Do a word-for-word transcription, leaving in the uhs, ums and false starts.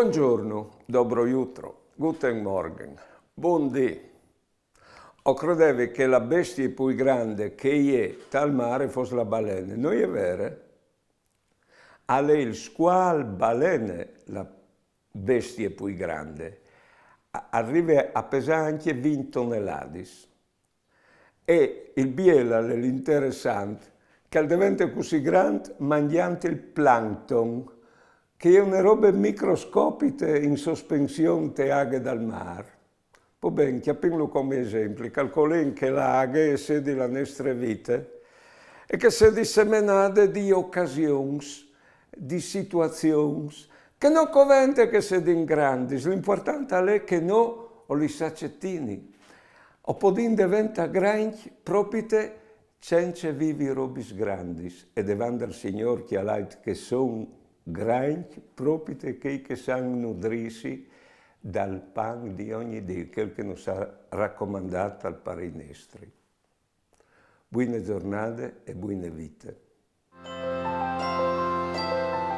Bongiorno, dobro jutro, guten Morgen, bundì. O credevi che la bestie pui grande che i è tal mare fos la balene. No i è vere? Al è il squal balene la bestie pui grande. A- Al rive a pesà ancje vint toneladis. E il biel al è l'interessant che al devente cussì grant mangjant il plancton, che e je une robe microscopite in sospension te aghe dal mar. Po ben, cjapìnlu come esempli, calcolìn che la aghe e sedi la nestre vite e che e sedi semenade di ocasions, di situazions, che no covente che e sedin grandis, l'impuartant al è che nô o lis acetini. O podìn deventâ grancj propite cence vivi robis grandis, e devant dal Signôr cjalait che a son grancj propite chei che a san nudrîsi dal pan di ogni dì, chel che nus à racomandât il Parì nestri. Buine zornade e buine vite.